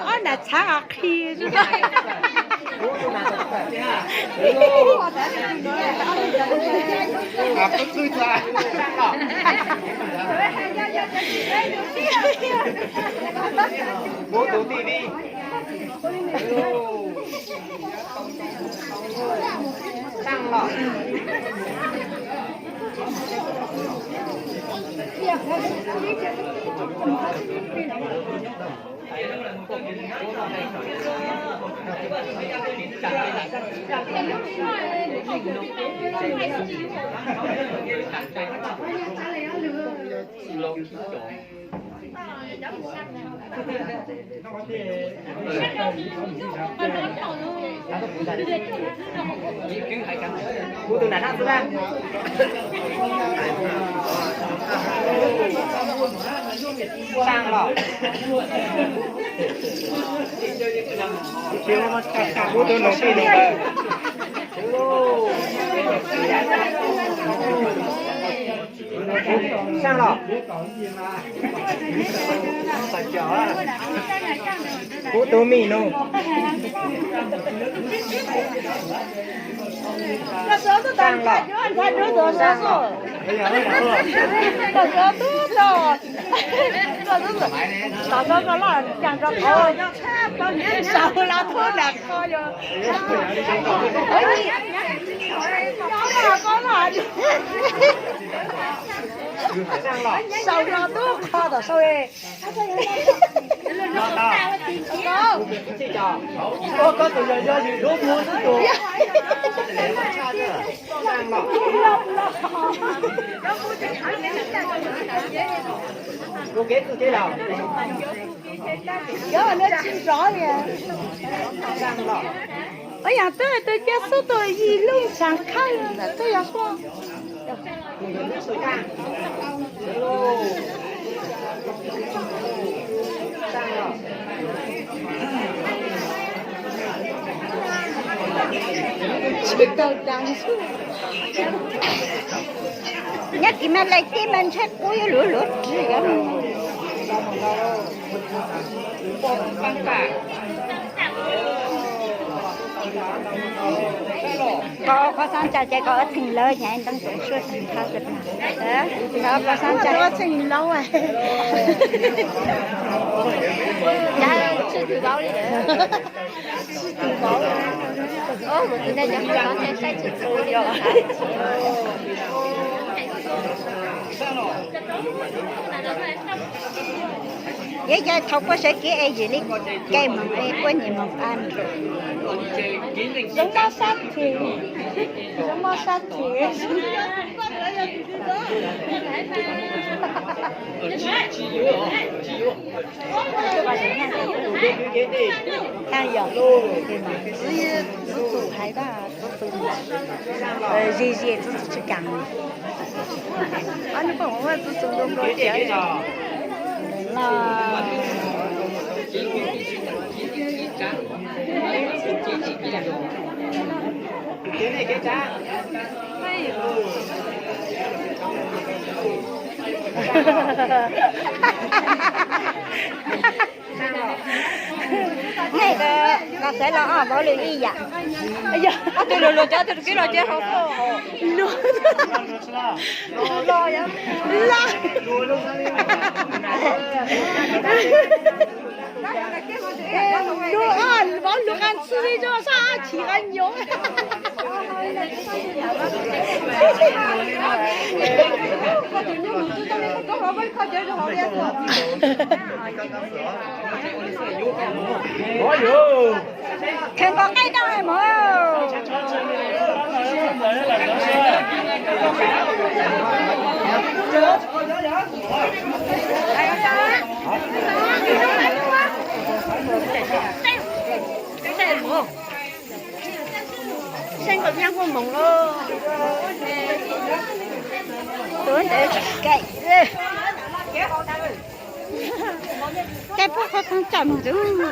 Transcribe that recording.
Ob nram txhav qhi. Kuv tus nram nab xwb na. Sang los. Kuv tus nus tij nus. Sang los. Kuv tus me nus. Sang los. Los txog koj loj, cas rau qhov saum los thub nram qho yog. Koj loj. Saum los tub qho tom saud. Koj tus yog yog yus lub mus xwb tus. Tus kev tus kev laus. Yog no tsis nrov li. Ov, yog twb twb cia xub tus yim lub tshav khawb twb yog suab. Tsis tau dag. Nyob kis mas laij teb mas ntshai qub yuav luav luav ris. Koj ua qhov xaab ntsa ces koj ua txheem lawv ces ntoo tseem suab tseem tha. Koj ua qhov xaab ntsa ua txheem lawv. Tsis tus vauv li. Tus vauv. Mus tus ntawd cov qhov xaab ntsa tsis txhua li. Yeej yog thaum puab sawv kev es yim li kaij moos es puab nyiam moos qab. Zoo mob sab chim, zoo mob sab chim. Tag yom, txwv txum hais tag, txwv txum, zis zis txwv txum tsis kam. Ob nub pom ua txwv txum nroo nroo tiag. Nej ko xav los ob vauv lwm ib yam. Ob tug luag luag cov, ob tug kib los cov hauv tuaj. Luag, luag, luag. Luag, vauv luag qas ntxhw li, sab ab chim qas nyoov. Kheev nkaus qaib daj mog. Saib nkaus nyab muaj moov lauj. Tus ntawd tsis kaim. Caij puag qhov rooj tawm mus xwb.